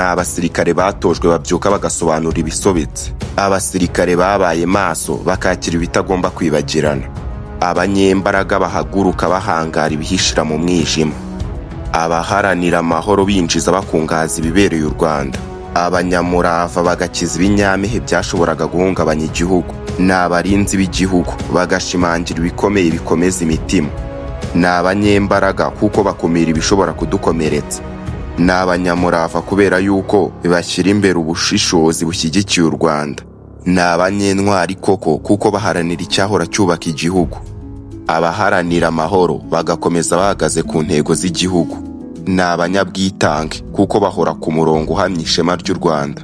Abasirikare batojwe babyuka bagasobanura ibisobetse, abasirikare babaye maso bakakira ibitagomba kwibagirana, abanyembaraga bahaguruka bahangara ibihishira mu mwijima, abaharanira amahoro binjiza bakungahaza ibibereye u Rwanda, abanyamurava bagakiza ibinyampeke byashoboraga guhungabanya igihugu. Ni abarinzi b'igihugu bagashimangira ibikomeye bikomeza imitima. Ni abanyembaraga kuko bakumira ibishobora kudukomeretsa. Ni abanyamurava kubera yuko bashyira imbere ubushishozi bushyigikiye u Rwanda. Ni abanyentwari koko kuko baharanira icyahora cyubaka igihugu, abaharanira amahoro bagakomeza bahagaze ku ntego z'igihugu. Ni abanyabwitange kuko bahora ku murongo uhamya ishema ry'u Rwanda,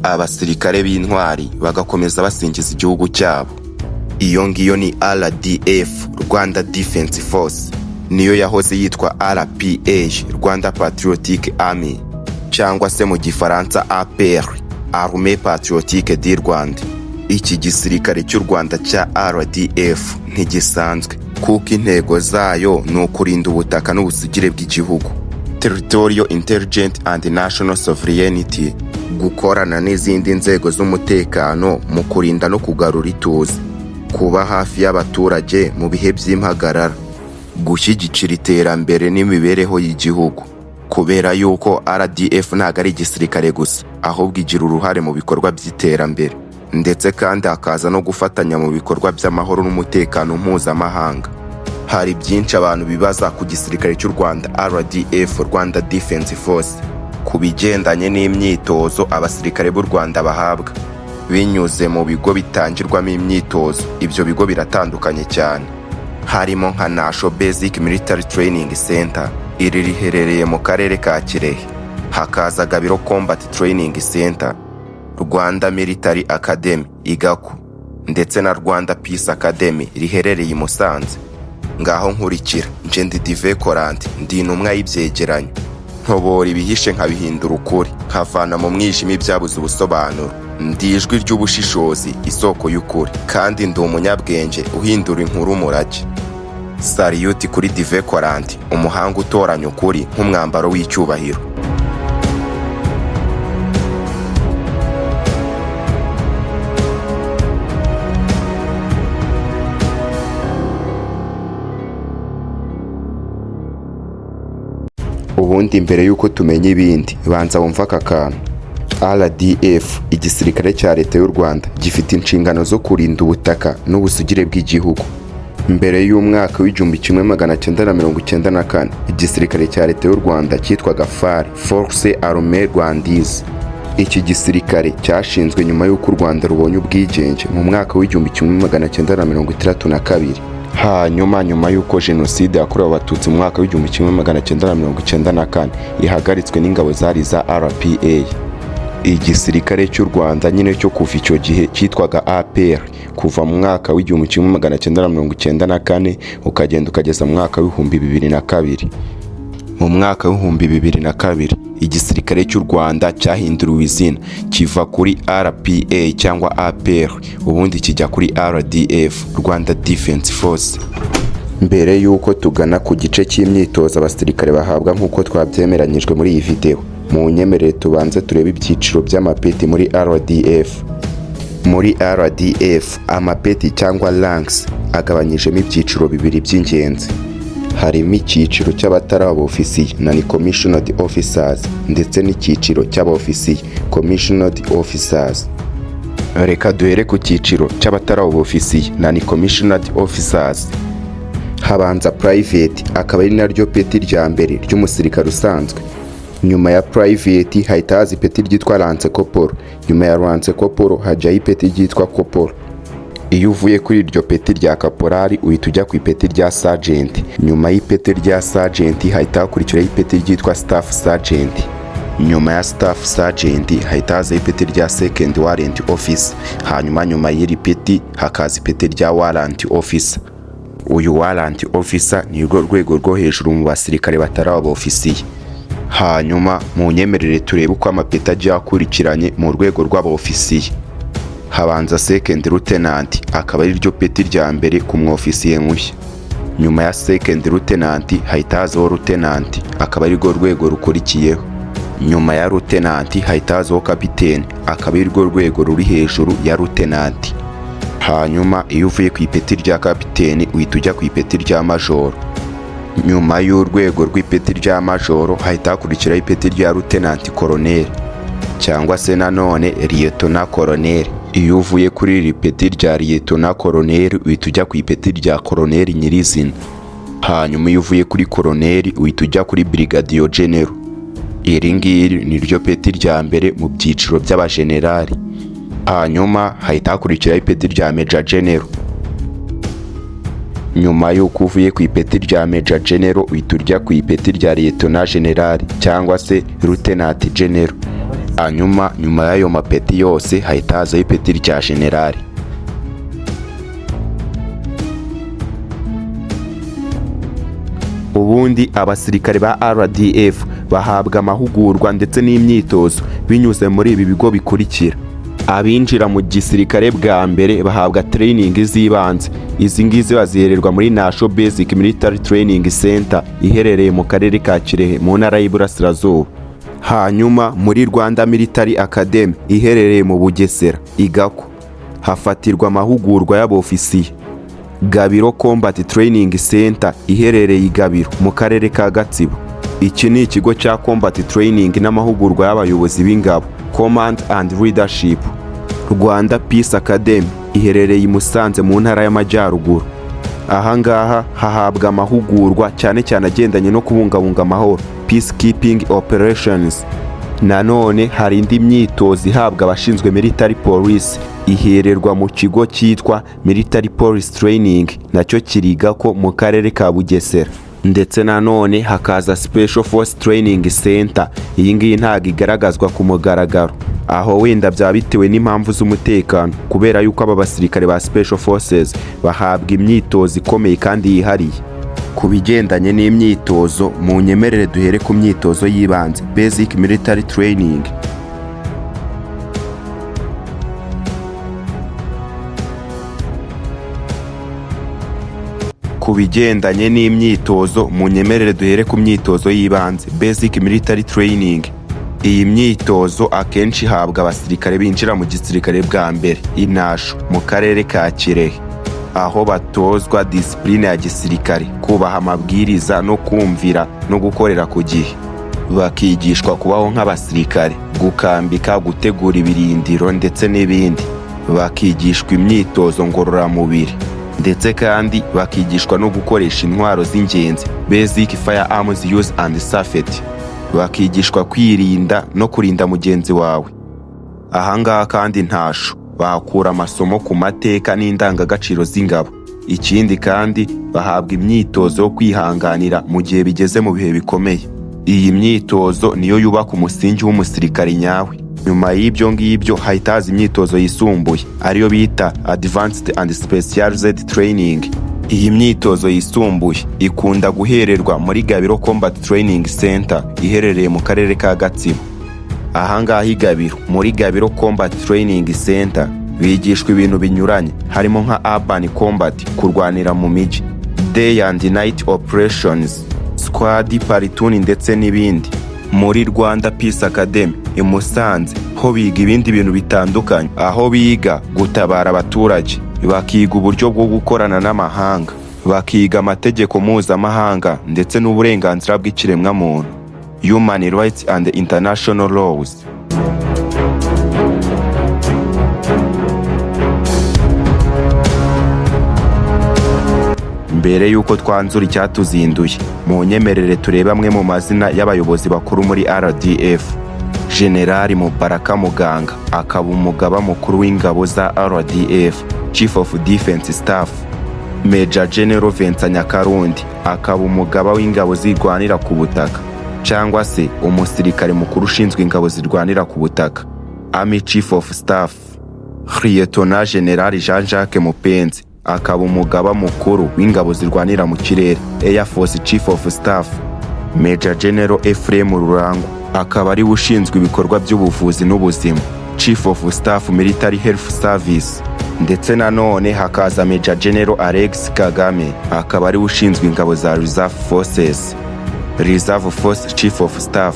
abasirikare b'intwari bagakomeza basingiza igihugu cyabo. Iyo ngiyo ni RDF, Rwanda Defense Force, niyo yahoze yitwa RPA, Rwanda Patriotic Army, cyangwa se mu Gifaransa APR, Armée Patriotique du Rwanda. Iki gisirikare cy'u Rwanda cya RDF ntigisanzwe kuko intego zayo ni ukurinda ubutaka n'ubusugire bw'igihugu, territorial integrity and national sovereignty, gukorana n'izindi nzego z'umutekano mu kurinda no kugarura ituze, kuba hafi y'abaturage mu bihe by'impagarara, gushyigikira iterambere n'imibereho y'igihugu. Kubera yuko RDF ntabwo ari igisirikare gusa, ahubwo igira uruhare mu bikorwa by'iterambere, ndetse kandi hakaza no gufatanya mu bikorwa by'amahoro n'umutekano mpuzamahanga. Hari byinshi abantu bibaza ku gisirikare cy'u Rwanda RDF, Rwanda Defense Force, ku bigendanye n'imyitozo abasirikare b'u Rwanda bahabwa binyuze mu bigo bitangirwamo imyitozo. Ibyo bigo biratandukanye cyane, harimo nka Nasho Basic Military Training Center, iri riherereye mu karere ka Kirehe, hakaza Gabiro Combat Training Center, Rwanda Military Academy i Gako, ndetse na Rwanda Peace Academy riherereye i Musanze. Ngaho nkurikira, nje ndi Dive Korante, ndi intumwa y'ibyegeranyo, ntobora ibihishe nkabihindura ukuri, nkavana mu mwijima ibyabuze ubusobanuro. Ndi ijwi ry'ubushishozi, isoko y'ukuri, kandi ndi umunyabwenge uhindura inkuru umurage. Salute kuri Dive Korante, umuhanga utoranya ukuri nk'umwambaro w'icyubahiro. Ubundi mbere y'uko tumenya ibindi, banza wumve aka kantu. RDF, igisirikare cya Leta y'u Rwanda, gifite inshingano zo kurinda ubutaka n'ubusugire bw'igihugu. Mbere y'umwaka w'1994, igisirikare cya Leta y'u Rwanda cyitwaga FAR, Force Armée Rwandaise. Iki gisirikare cyashinzwe nyuma y'uko u Rwanda rubonye ubwigenge mu mwaka w'1962. Hanyuma nyuma y'uko Jenoside yakorewe Abatutsi mu mwaka w'1994 ihagaritswe n'ingabo zari za RPA, igisirikare cy'u Rwanda nyine cyo kuva icyo gihe cyitwaga APR, kuva mu mwaka w'1994 ukagenda ukageza mu mwaka w'2002. Mu mwaka w'2002 igisirikare cy'u Rwanda cyahinduriwe izina, kiva kuri RPA cyangwa APR, ubundi kijya kuri RDF, Rwanda Defense Force. Mbere y'uko tugana ku gice cy'imyitozo abasirikare bahabwa nk'uko twabyemeranyijwe muri iyi video, mu nyemerere tubanze turebe ibyiciro by'amapeti muri RDF. Muri RDF, amapeti cyangwa ranks agabanyijemo ibyiciro bibiri by'ingenzi. Harimo icyiciro cy'abatari abofisiye, non commissioned officers, ndetse n'icyiciro cy'abofisiye, commissioned officers. Reka duhere ku cyiciro cy'abatari abofisiye, non commissioned officers. Habanza private, akaba ari naryo peti rya mbere ry'umusirikare usanzwe. Nyuma ya private hahita haza ipeti ryitwa lance corporal. Nyuma ya lance corporal hajyaho ipeti ryitwa corporal. Iyo uvuye kuri iryo peti rya kaporari, uhita ujya ku ipeti rya sergeant. Nyuma y'ipeti rya sergeant hahita hakurikiraho ipeti ryitwa staff sergeant. Nyuma ya staff sergeant hahita hazaho ipeti rya second warrant officer. Hanyuma nyuma y'iri peti hakaza ipeti rya warrant officer. Uyu warrant officer ni rwo rwego rwo hejuru mu basirikare batari abofisiye. Hanyuma mu nyemerere turebe uko amapeti agiye akurikiranye mu rwego rw'abofisiye. Habanza second lieutenant, akaba ari ryo peti rya mbere ku mwofisiye mushya. Nyuma ya second lieutenant hahita hazaho lieutenant, akaba ari rwo rwego rukurikiyeho. Nyuma ya lieutenant hahita hazaho kapiteni, akaba ari rwo rwego ruri hejuru ya lieutenant. Hanyuma iyo uvuye ku ipeti rya kapiteni, uhita ujya ku ipeti rya majoro. Nyuma y'urwego rw'ipeti rya majoro hahita hakurikiraho ipeti rya lieutenant colonel, cyangwa se nanone lieutenant colonel. Iyo uvuye kuri iri peti rya lieutenant colonel, uhita ujya ku ipeti rya colonel nyirizina. Hanyuma iyo uvuye kuri colonel, uhita ujya kuri brigadier general. Iri ngiri ni ryo peti rya mbere mu byiciro by'abajenerali. Hanyuma hahita hakurikiraho ipeti rya major general. Nyuma y'uko uvuye ku ipeti rya major general, uhita ujya ku ipeti rya lieutenant general, cyangwa se lieutenant general. Hanyuma nyuma y'ayo mapeti yose hahita hazaho ipeti rya general. Ubundi abasirikare ba RDF bahabwa amahugurwa ndetse n'imyitozo binyuze muri ibi bigo bikurikira. Abinjira mu gisirikare bwa mbere bahabwa training z'ibanze. Izi ngizi bazihererwa muri Nasho Basic Military Training Center, iherereye mu karere ka Kirehe, mu ntara y'Iburasirazuba. Hanyuma muri Rwanda Military Academy, iherereye mu Bugesera, Igako, hafatirwa amahugurwa y'abofisiye. Gabiro Combat Training Center, iherereye i Gabiro, mu karere ka Gatsibo. Iki ni ikigo cya Combat Training n'amahugurwa y'abayobozi b'ingabo, Command and Leadership. Rwanda Peace Academy, iherereye i Musanze, mu ntara y'Amajyaruguru. Ahangaha hahabwa amahugurwa cyane cyane agendanye no kubungabunga amahoro, peacekeeping operations. Nanone hari indi myitozo ihabwa abashinzwe military police, ihererwa mu kigo cyitwa Military Police Training, nacyo kirigako mu karere ka Bugesera. Ndetse nanone hakaza Special Force Training Center. Iyi ngiyi ntabwo igaragazwa ku mugaragaro, aho wenda byaba bitewe n'impamvu z'umutekano, kubera yuko aba basirikare ba Special Forces bahabwa imyitozo ikomeye kandi yihariye. Ku bigendanye n'imyitozo, mu nyemerere duhere ku myitozo y'ibanze, basic military training. Ku bigendanye n'imyitozo, mu nyemerere duhere ku myitozo y'ibanze, basic military training. Iyi myitozo akenshi ihabwa abasirikare binjira mu gisirikare bwa mbere i Nasho, mu karere ka Kirehe, aho batozwa disipurine ya gisirikare, kubaha amabwiriza no kumvira no gukorera ku gihe. Bakigishwa kubaho nk'abasirikare, gukambika, gutegura ibirindiro ndetse n'ibindi. Bakigishwa imyitozo ngororamubiri, ndetse kandi bakigishwa no gukoresha intwaro z'ingenzi, basic firearms use and safety. Bakigishwa kwirinda no kurinda mugenzi wawe. Ahangaha kandi Ntasho bahakura amasomo ku mateka n'indangagaciro z'ingabo. Ikindi kandi, bahabwa imyitozo yo kwihanganira mu gihe bigeze mu bihe bikomeye. Iyi myitozo niyo yubaka umusingi w'umusirikare nyawe. Nyuma y'ibyo ngibyo hahita haza imyitozo yisumbuye, ariyo bita Advanced and Specialized Training. Iyi myitozo yisumbuye ikunda guhererwa muri Gabiro Combat Training Center, iherereye mu karere ka Gatsibo. Ahangaha i Gabiro, muri Gabiro Combat Training Center, bigishwa ibintu binyuranye, harimo nka urban combat, kurwanira mu mijyi, day and night operations, squad, platoon ndetse n'ibindi. Muri Rwanda Peace Academy i Musanze ho biga ibindi bintu bitandukanye, aho biga gutabara abaturage, bakiga uburyo bwo gukorana n'amahanga, bakiga amategeko mpuzamahanga ndetse n'uburenganzira bw'ikiremwamuntu, human rights and international laws. Mbere y'uko twanzura icyatuzinduye, mu nyemerere turebe amwe mu mazina y'abayobozi bakuru muri RDF. Generali Mubaraka Muganga, akaba umugaba mukuru w'ingabo za RDF, Chief of Defense Staff. Major General Vincent Nyakarundi, akaba umugaba w'ingabo zirwanira ku butaka, cyangwa se umusirikare mukuru ushinzwe ingabo zirwanira ku butaka, Army Chief of Staff. Lieutenant General Jean Jacques Mupenzi, akaba umugaba mukuru w'ingabo zirwanira mu kirere, Air Force Chief of Staff. Major General Ephraim Rurangwa, akaba ari we ushinzwe ibikorwa by'ubuvuzi n'ubuzima, Chief of Staff Military Health Service. Ndetse nanone hakaza Major General Alex Kagame, akaba ari we ushinzwe ingabo za Reserve Forces, Reserve Force Chief of Staff.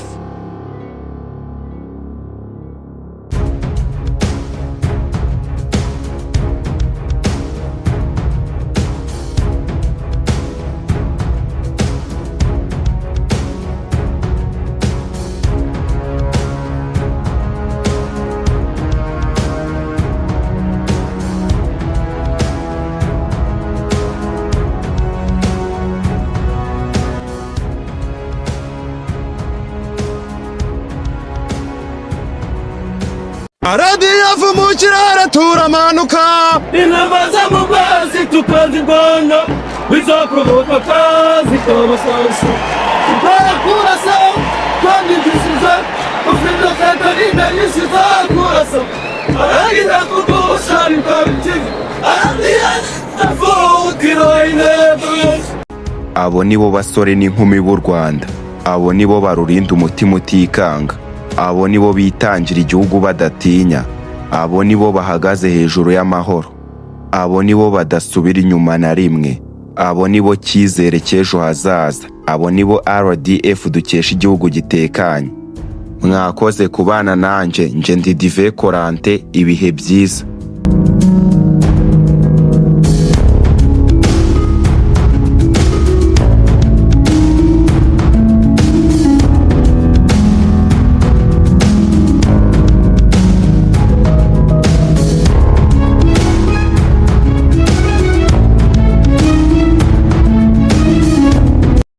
RDF mu kirere turamanuka. Intama zo mu mazi tukazirwana, bizakuroboka zikabasansu barakurasa kandi dusize ufite Katarina yisizakurasa aragira kugusha bikaba. RDF. Abo ni bo basore n'inkumi b'u Rwanda. Abo ni bo barurinda umutima utikanga. Abo ni bo bitangira igihugu badatinya. Abo ni bo bahagaze hejuru y'amahoro. Abo ni bo badasubira inyuma na rimwe. Abo ni bo cyizere cy'ejo hazaza. Abo ni bo RDF dukesha igihugu gitekanye. Mwakoze kubana nanjye. Nje ndi Dive Korante. Ibihe byiza.